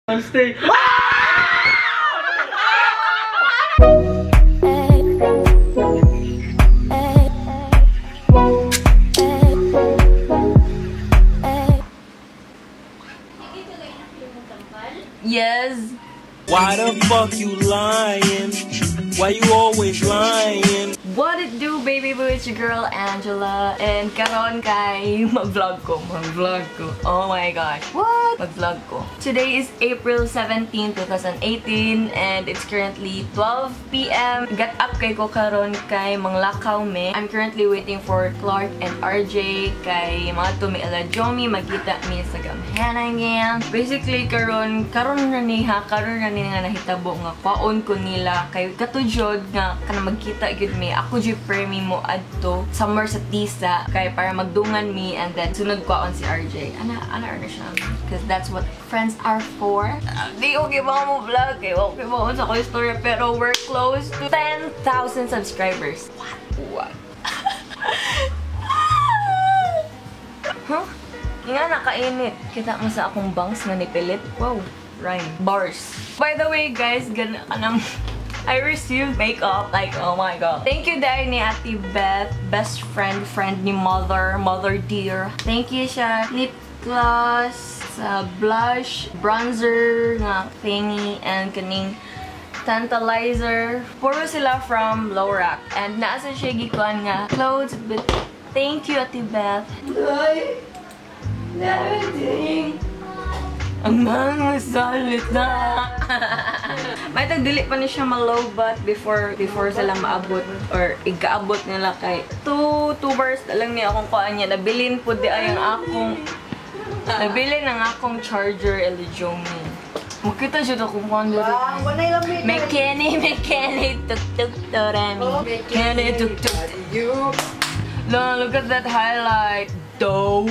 Stay. Yes. Why the fuck you lying? Why you always lying? What it do, baby boo? It's your girl Angela, and karon kay mag-vlog ko, mag-vlog ko. Oh my gosh, what? Mag-vlog ko. Today is April 17, 2018, and it's currently 12 p.m. Get up kay ko karon kay manglakaw me. I'm currently waiting for Clark and RJ kay mga tumi ila Jomi magkita mi sa gamhanan yan. Basically karon karon na ni ha, karon na ni nga nahitabo nga kwaon ko nila kay katujod nga kana magkita gyud mi. Ako jud permi mo adto somewhere sa Tisa kay para magdungan mi, and then sunod ko on si RJ. Ana ana ana siya, because that's what friends are for. Di okay ba mo vlog kay okay ba sa ko story, pero we're close to 10,000 subscribers. What? What? Huh? Nga nakainit. Kita mo sa akong bangs nga nipilit. Wow, rhyme. Bars. By the way, guys, gana kanang I received makeup, like, oh my god. Thank you, dahil ni Ate Beth, best friend, friend ni mother, mother dear. Thank you siya. Lip gloss, blush, bronzer, nga thingy, and kaning tantalizer. Puro sila from Lorac. And naasa siya gikuan nga clothes, but thank you, Ate Beth. Ay, everything. Ang mga salita. May tagdili pa ni siya malobat before sila maabot or igaabot nila kay 2 bars na lang niya akong kuan niya. Nabilin po di ay ang akong nabilin ang akong charger Elijomi. Makita siya akong kuan dito. Mekene mekene tuk tuk torami. Mekene tuk tuk. No, look at that highlight. Dough.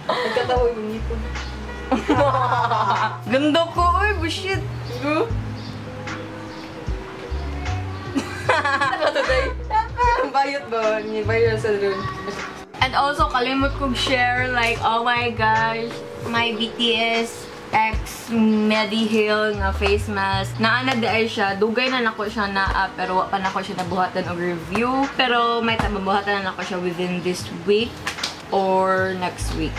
Nagkatawa yung ngipon. Ganda ko, oy, bullshit. Ano to, day? Ang bayot ba? Ni viral sa drone. And also, kalimot kong share, like, oh my gosh, my BTS X Mediheal nga face mask. Naana di ay siya. Dugay na nako siya naa, pero wa pa nako siya nabuhatan og review. Pero may mabuhatan na nako siya within this week or next week.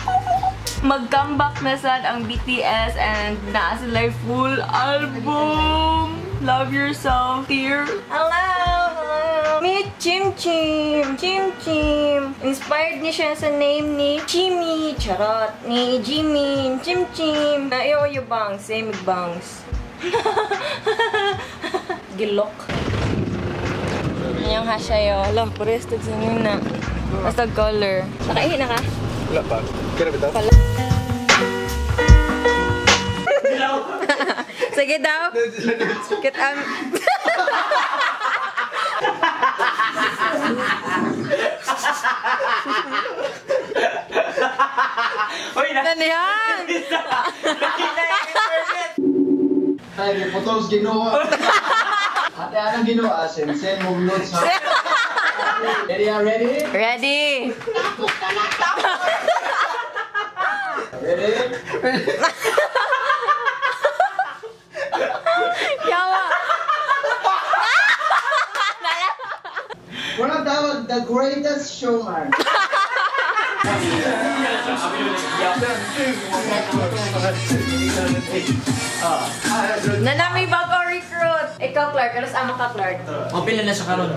Mag-comeback na sad ang BTS and naa sila full album. Love yourself, dear. Hello, hello. Meet Chim Chim. Chim Chim. Inspired ni siya sa name ni Chimmy. Charot. Ni Jimin. Chim Chim. Iyo yung bangs. Same bangs. Gilok. Yung hasyayo. Alam, parehas tag sa nina. Basta color. Nakaihi na ka? Wala pa. Kira ba ito? Sige daw. Get ang... Hoy na! Nanihan! Ay, photos ginawa. Ate, anong ginawa? Sen-sen mong notes ha. Ready? Are ready? Ready! Ready? Yawa! Walang tawag, the greatest showman. Nanami bago recruit! Ikaw, Clark. Ano sa ama ka, Clark? Mapila na siya karon.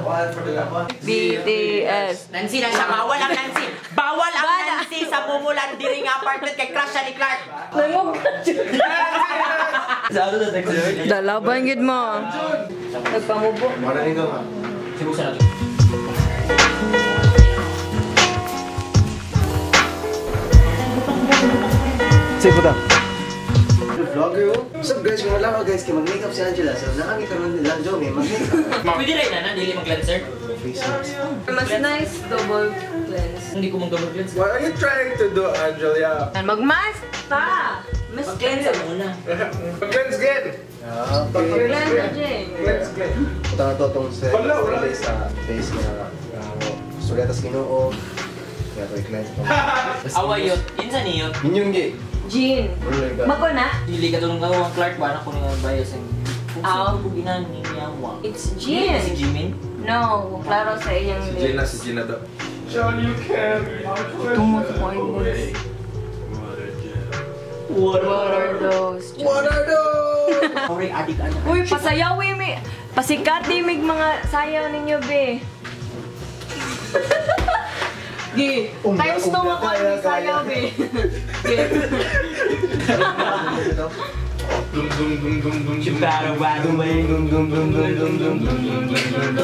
BTS. Nancy na siya. Bawal ang Nancy. Bawal ang Nancy sa Mumulan diri nga apartment kay crush siya ni Clark. Nangog ka dyan. Dalaban gid mo. Nagpamubo. Marinig ka nga. Sibuksan natin. Sige po. Vlogger, oh. What's up guys? Kung wala ka guys, kay mag-makeup si Angela. So nakami karon nila Jomi, mag-makeup. Pwede rin na, dili mag-cleanser. Face mask. Mas nice double cleanse. Hindi ko mag-double cleanse. What are you trying to do, Angela? Mag-mask pa! Mas Mag-cleanse muna. Mag-cleanse again! Okay. Cleanse na, Jay. Cleanse again. Punta na to itong sa Wala, wala. sa face na Suryatas Ginoo. Kaya ito i-cleanse ito. Awayot. Insa niyot? Minyong gi. Jean. Mako na? Dili ka tulong ang Clark ba na ko nga bias ang kung Aw. sino ko ginani niya wa. It's Jean. Si Jean. Jimin. No, klaro sa iyang Si Gina, lips. si Gina daw. John, you can't. Tungod ko ay lips. What? What are those? What are those? Sorry, adik anak. Uy, pasayaw eh, mi. Pasikat di mig mga sayaw ninyo, be. Gi, times two Umga, ako kaya, ni sayaw, kaya. be. Gi. Dum dum dum dum dum dum. Battle right away. Dum dum dum dum dum dum dum.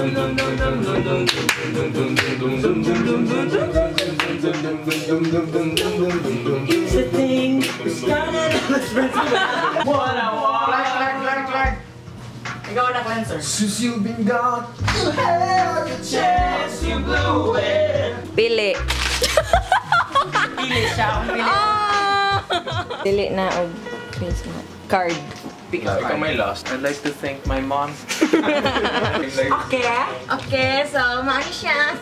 Here's the thing. It's not What I want. Clark, Clark, Clark, Clark. Ikaw na cleanser. Since you've been gone, you had your chance, you blew it. Pili. Pili siya. Ang pili. Ah! Pili na og face mask. Card. Pick a Ikaw card. may last. I'd like to thank my mom. Okay. Okay, so maano siya.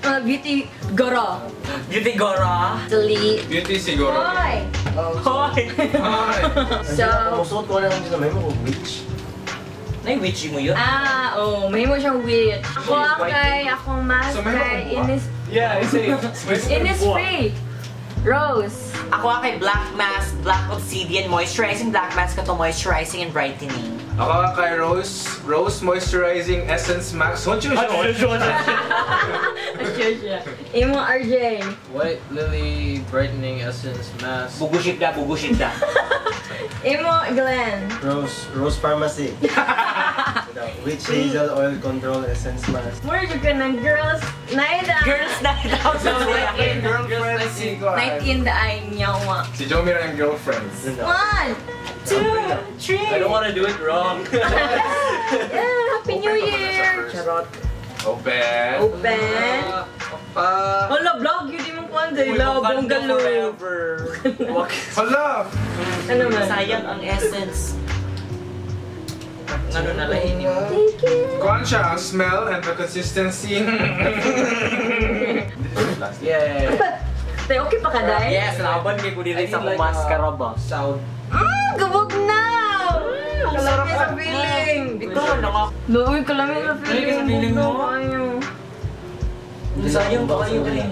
Mga beauty goro. Beauty Gora. Delete. Beauty siguro. Hoy! Hoy! Hi. So, Musuot ko na ang Angela, may mo witch. Nay-witchy mo yun? ah, oh, may mo siyang witch. Ako ang kay, akong mask So, may kay makukuha? Inis, Yeah, I say. Inis Free. Rose. Ako ang kay Black Mask, Black Obsidian Moisturizing Black Mask kato moisturizing and brightening. Ako kay Rose, Rose Moisturizing Essence Max. Won't you show? Siya. Imo RJ. White Lily Brightening Essence Mask. Buguship da, buguship da. Imo Glenn. Rose, Rose Pharmacy. Witch Hazel Oil Control Essence Mask. More jud ka ng girls night out. Girls night out sa siya. Girlfriend si Night in the eye nyawa. Si Jomi ang girlfriends. One, two, three. I don't want to do it wrong. Yeah, Happy New Year! Charot. Open. Open. Pa. Wala, vlog yun di mong kuwan dahil la, bungalow. Forever. Hala! Ano man? Sayang ang essence. Ano na lain mo? Take it. Kuan siya, ang smell and the consistency. Yeah. Tay, okay pa ka, Day? Yes, laban kay ko diri sa I need like maskara ba. Sound. Gabog na! Kalami sa feeling. Ito na nga. Uy, kalami sa feeling. Kalami sa feeling mo? Kayo. Sayang ba kayo eh?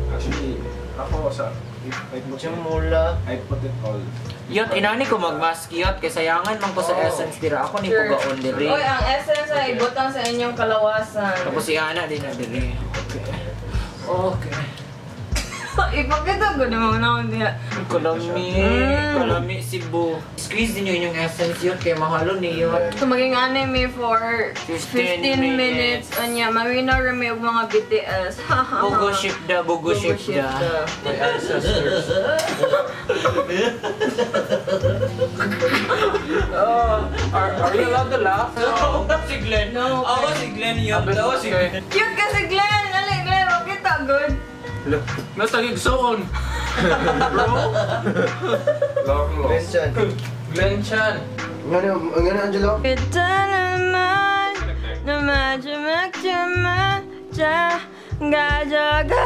Actually, ako sa... If I put it, Mula. I put it all. Yot, inani ko magmask yot kay sayangan man ko sa essence dira. Ako ni Sure. pugaon diri. Uy, ang essence ay ibutang sa inyong kalawasan. Tapos si Ana din na diri. Okay. Ipakita ko naman ako niya. Kalami, kalami Cebu. Squeeze din yung inyong essence yun kay mahalo ni yun. So, maging anime for 15 15 minutes. Anya, maminaw rami og mga BTS. Bugo ship da, bugo ship da. My ancestors. Oh, are we allowed to laugh? Ako si Glenn. No. Ako si Glenn yun. Ako si Glenn. Cute ka si Glenn! Ali, Glenn, makita, good. Nasa gigsoon. Bro. Long Glenn lost. Chan. Glenn Chan. Ang gano, Angelo? Kita naman na medyo magtama gajaga.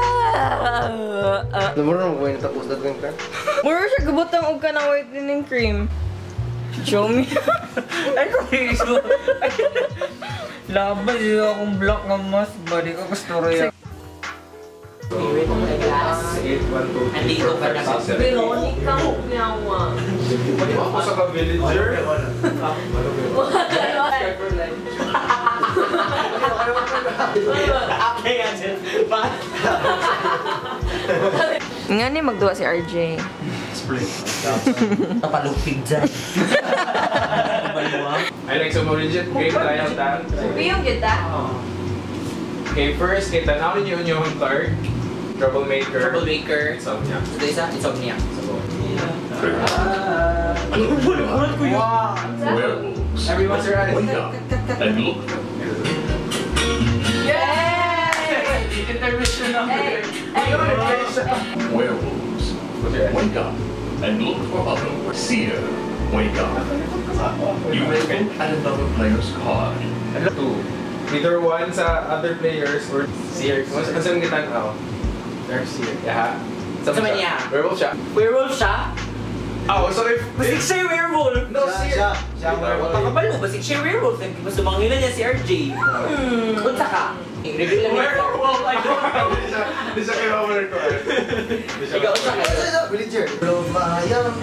Namuro mo ko yung tapos na Glenn Chan. Muro siya gabutang og ka ng whitening cream. Show me. Ay, ko iso. Laban siya akong black nga mask ba? Di ko gusto rin. 8, 1, 2, 3, Andito 4, ka na 5, 6, 7, 8. Veronica Mugnyawa. Pwede ba ako sa ka-villager? Okay, Angel. Nga ni magduwa si RJ. Napalupig dyan. I like so mo legit game tayo tan. Piyong kita. Okay, first, kay tanaw ninyo yung Clark. Troublemaker. Troublemaker. Insomnia. Ito isa, insomnia. Wow! Werewolves. Everyone's your eyes. Wake up and look. Yay! Intermission number. Hey! Hey! Werewolves. Wake up and look for other Seer. Wake up. You may look at another player's card. Two. Either one sa other players or seer. Kung saan kita tanaw? There's seer. Yeah. Sa man niya? Werewolf siya. Werewolf siya? Oh, so if... Basig siya yung werewolf. No, Siya, siya ang werewolf. Pakabalo, basig siya yung werewolf. Mas sumangila niya si RJ. Unsa ka? Reveal lang niya. Werewolf, I don't know. Di siya kayo werewolf. Ikaw, unsa ka? Villager. Pero maayang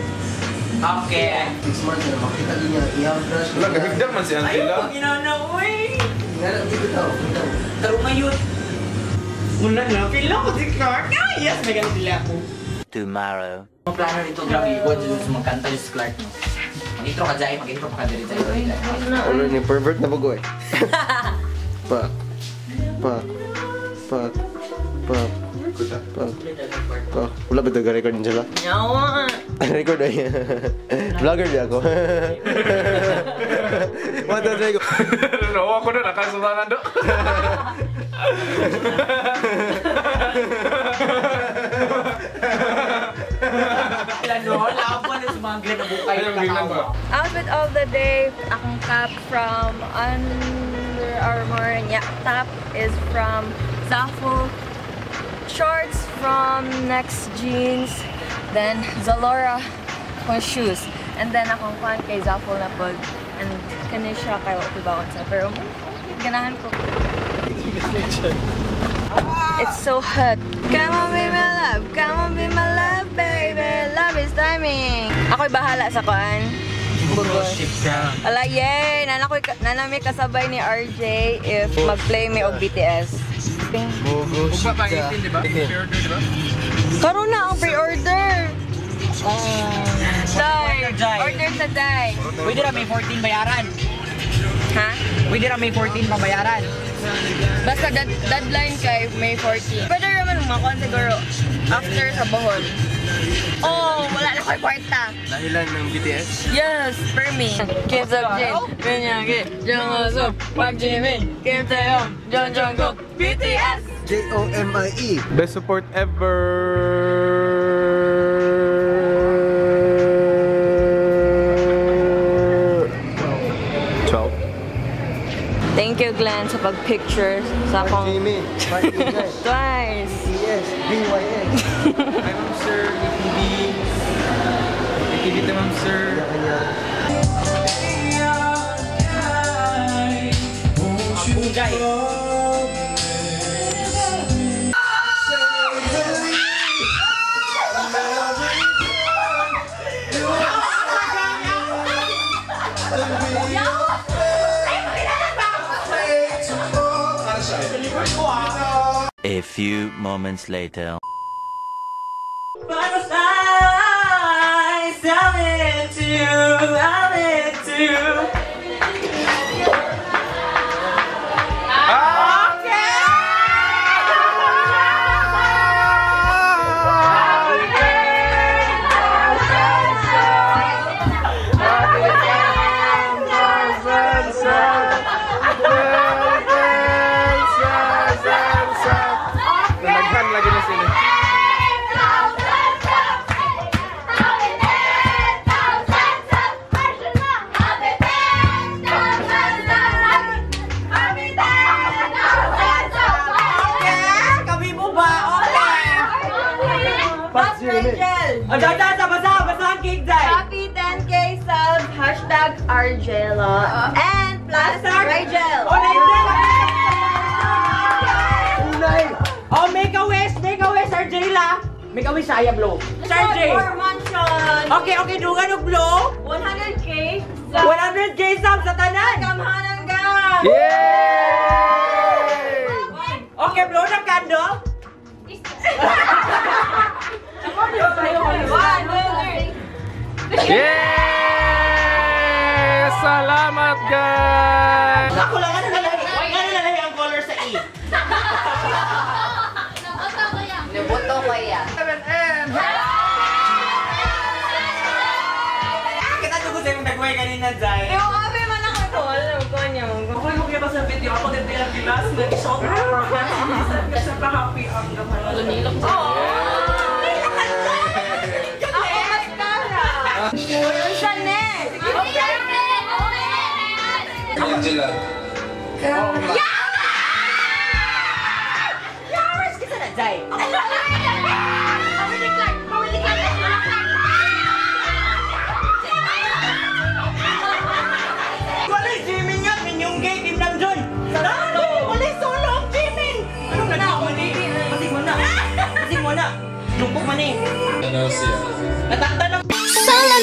Okay. 6 months na makita niya iyang crush. Wala, gahigda man si Ayaw, Angela. pag inana, uy. Nga lang, di bitaw, bitaw. Taro ngayon. Muna na, feel ako si Clark. Ah, yes, may ganun sila ako. Tomorrow. Ang plano nito, grabe, ikaw dyan sa magkanta si Clark, no? Mag-intro ka dyan, mag-intro pa ka dyan, dyan. Ano ni pervert na bago eh. Pak. Pak. Pak. Pak. Pak. Pak. Wala ba ito record din sila? Nyawa. Record ay. Vlogger di ako. 1, 2, 3, go. No, ako na nakasulangan do. Plano, laban na sumangla na bukay Ayun, ginang ba? Outfit of the day, akong cap from Under Armour. Yeah, top is from Zaful. Shorts from Next Jeans. Then Zalora akong shoes. And then akong kuan kay Zaful na pod. And kani siya kay wa ko sa pero okay, ganahan ko. It's so hot. Come on, be my love. Come on, be my love, baby. Love is timing. Ako'y bahala sa kuan. Bugoy. Ala, yay! Nanami kasabay ni RJ if mag-play mi og BTS. Bogo Ugma pa 18, di ba? Pre-order, di ba? Karon na ang pre-order! Day! Jai. Order sa day! Pwede ra may 14 bayaran. Ha? Pwede ra may 14 pabayaran. Basta deadline kay May 14. Pwede raman makuha siguro after sa Bohol. Oh, wala na ko'y kwarta. Dahilan ng BTS? Yes, for me. Kim Seok-jin, Min Young-gi, Jung Ho-suk, Park Ji-min, Kim Tae-hyung, Jeon Jungkook, BTS! J-O-M-I-E. Best support ever. 12. Thank you, Glenn, sa pag-picture sa akong Jimin. Park Ji-min. twice. BTS. BYX. Hi, ma'am, sir. ATV. ATV to, ma'am, sir. Kanya. Bugay. A few moments later. Butterflies, I'm into you, I'm into you. Naghan lagi na sila. Kami mo ba? Okay! Park Ji-min. Ang dada, basa, basa ang cake, Zay! Happy 10K subs, hashtag Arjela, and plus Rigel. Oh, Rachel! Unay! Oh, make a wish! Make a wish, Arjela! Make a wish, Saya blow. RJ! More mansion! Okay, okay, dungan og blow. 100K subs. 100K subs sa tanan! Kamhanan gang! Yay! Okay, blow na candle. One, two, three. Yay! Salamat, guys! Ako lang, ano nalahi? Ano nalahi ang color sa E? Niboto ko yan. Kita ko sa imong nagway kanina, Zay. Yung kape man ako ito. Alam ko niya. Ako yung kita sa video, ako din bilang gilas, nag-shock. Kasi pa-happy ang gamay. Ako mascara. Chanel. Angela. Flowers kita na, Zay.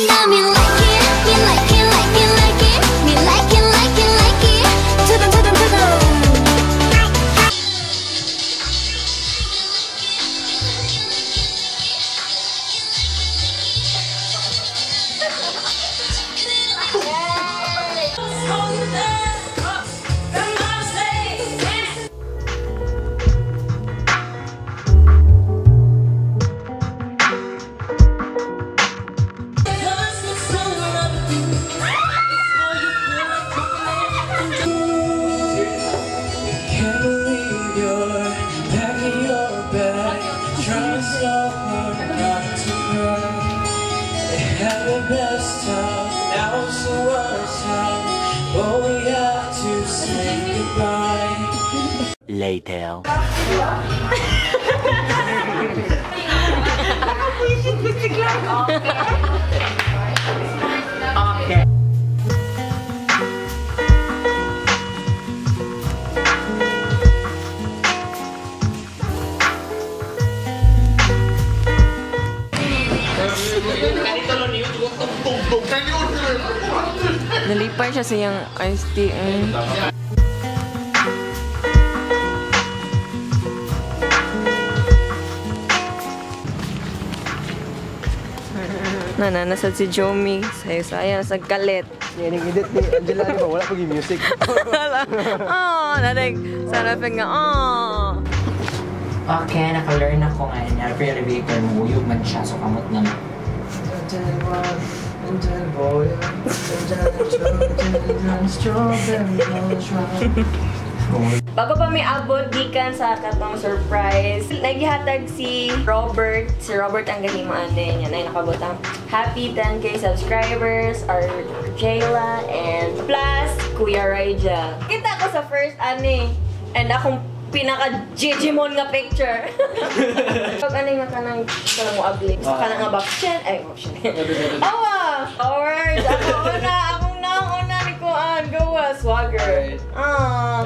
know me like it, me like it, like it, like it. Me like it, like it, like it. 두둥 두둥 두둥. Later. Okay. Nalipay siya sa iyang iced tea. Eh. Nananasad si Jomi. Sayo-sayo, sa galit. Edit ni Angela, di ba? Wala pag music. Oh, nanig. Sana nga, oh. Okay, naka-learn ako ngayon. Every elevator, muyog man siya. So, kamot na lang. Bago pa may abot gikan sa katong surprise, nagihatag si Robert. Si Robert ang gahimaan din. Yan ay nakabotang happy 10K subscribers, our Jayla, and plus Kuya Raija. Kita ko sa first ani and akong pinaka Gigimon nga picture. Pag ano nga kanang kanang mo abli. Basta kanang nga box. Ay, box. Awa! Alright, ako una, akong nauna ni Kuan. Gawa, swagger. Ah.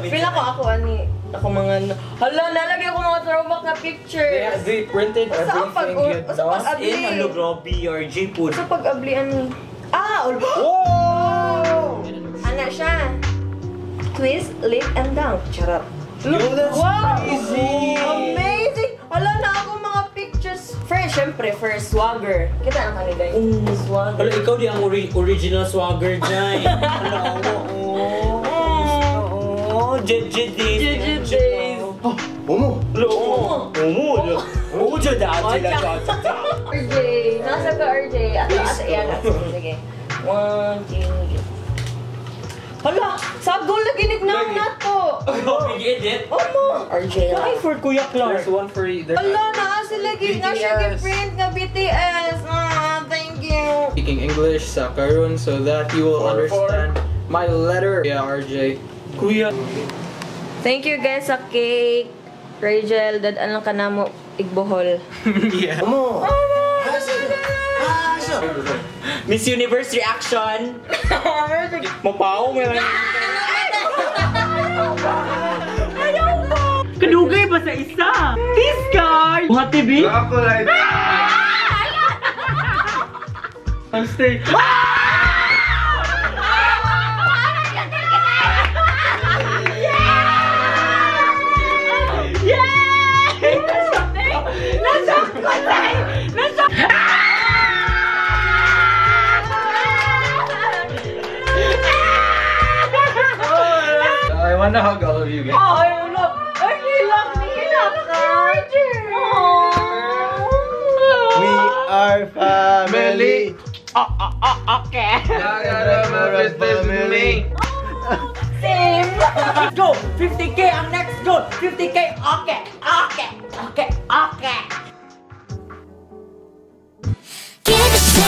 Feel ako ako ani ako mga hala nalagay ako mga throwback na pictures. They printed everything you lost in ano grabe or J food. Sa pag-abli ani. Ah, oh! Ana siya. Twist, lift and down. Charot. Look, yo, that's wow! Crazy! Amazing! Hala na ako mga pictures. First, syempre, first swagger. Kita na kanila yung swagger. Hala, ikaw di ang original swagger dyan. Hala, oo. Oo, JJ days. JJ days. Oh, Omo! Omo! Omo! Omo! RJ! Nasa ka, RJ? Ato, ato, yan. Sige. 1, 2, 3. Hala! Sagol na ginig na to! Edit? Omo! RJ. Why for Kuya Clark? There's one for you. Hala! Naa sila na siya gi-print nga BTS! Ah, thank you! Speaking English sa karon so that you will understand my letter. Yeah, RJ. Kuya. Thank you guys sa cake. Rachel, dad-an lang ka na mo igbohol. Yeah. Omo! Miss Universe reaction! Mapaw mo lang. Ayaw mo! Kadugay ba sa isa? This guy! Mga TV? Ako like... I'm stay. I wanna hug all of you guys. Oh, I love. I love me. We are family. Okay. Family. Same. Go! 50K ang next goal! 50K! Okay! Okay! Okay! Okay! Give it to